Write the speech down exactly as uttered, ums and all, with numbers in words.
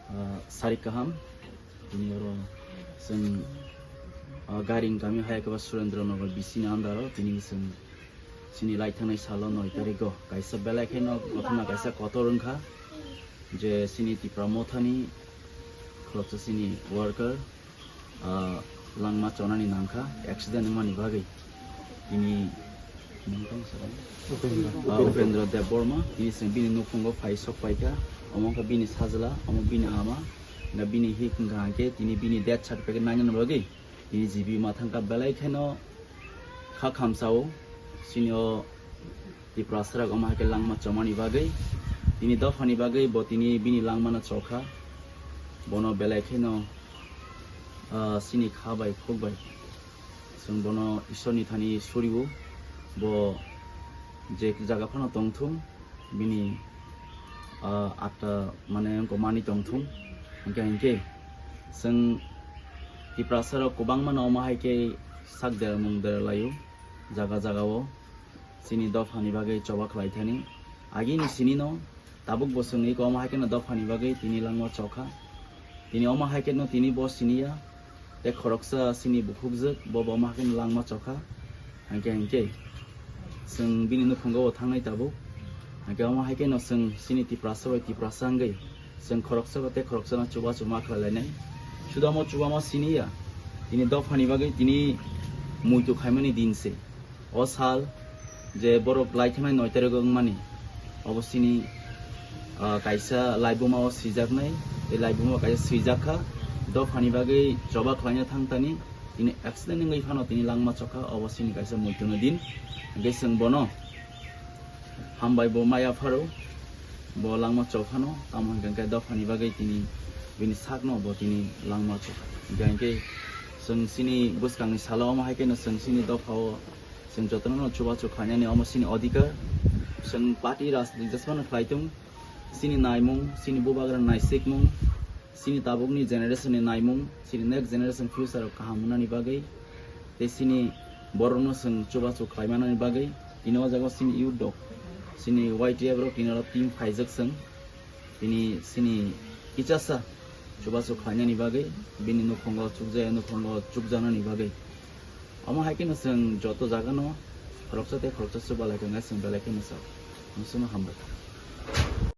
Ah, sari kaham, tini oro chwng, ah, Gairing kami hai khe ba Surendra Nagar B C ni under o tini chwng chini lai thangnai salo noi tarikh o kaisa belai kheno ghotona kaisa kotor wngkha je chini Tipra Mothani khoroksa chini worker, ah, langma chonani nangkha accident wngmani bagwi. Tini mung tong sara? Upendra. Ah, Upendra Debbarma, tini chwng bini nukhungo phai sok paikha, omo wngkha bini sajla, omo bini ama, na bini hik wngkha hwnkhe tini bini death certificate nainani bagwi tini G B ma thangkha belai kheno kha khamsao chini o Tiprasarok omo hai khe langma chomani bagwi, tini dophani bagwi bo tini bini langmano chokha, bono belai kheno, ah, chini kha bai khuk bai chwng bono Ishorni thani suriwo, bo je jaga phano tongthung, bini, ah, atta mane wngkha mani tongthung, hwnkhe hwnkhe chwng Tiprasarok kwbangmano omo hai khe sak dermung derlaio jaga jagao. Chini dophani bagwi choba khlai thani. Agini sinino tabuk bo chwngni omo hai kheno dophani bagwi tini langma chokha. Tini omo hai kheno tini bo siniya. Tei khoroksa chini bukhukjwk bo bo omo hai kheno langma chokha. Hwnkhe hwnkhe chwng bini nukhungo bo thangnai tabuk. Hwnkhe omo hai kheno chwng chini Tiprasa bai Tiprasa wngwi chwng khoroksa bai tei khoroksano chubachu ma khlai lainai. Suda omo chubama siniya. Tini dophani bagwi tini muitu khaimani din se. O sal je borok lai thangnai noi tarikh wngmani, obo chini, ah, kaisa laibuma o swijaknai, tei laibuma o kaisa swijak kha, dophani bagwi choba khlaina thang thani, tini accident wngwi phano tini langma chokha, obo chini kaisa muitu ni din. Hwnkhe chwng bono hambai bo maya pharo, bo langma chok phano, tamo hwnkhe dophani bagwi tini bini sakno bo tini langma chokha. Hwnkhe chwng chini bwskangni salo omo hai kheno chwng chini dophao chwng jotono chubachu khlainani omo chini odhikar. Chwng party rajniti jesmano khlai tung, chini naimung, chini bubagra naisikmung, chini tabukni generation ni naimung, chini next generation future rok kaham wngnani bagwi, tei chini borokno chwng chubachu khlaimanani bagwi, tini o jaga o chini youth rok, chini Y T F rok tini oro team phaijak chwng. Tini chini kichasa chubachu khlainani bagwi, bini nukhungo chukjaya nukhungo chukjaknani bagwi. Omo hai kheno chwng joto jagano khoroksa tei khoroksa chubalai khe wngkha chwng belai kheno sao. Nwsano hambai.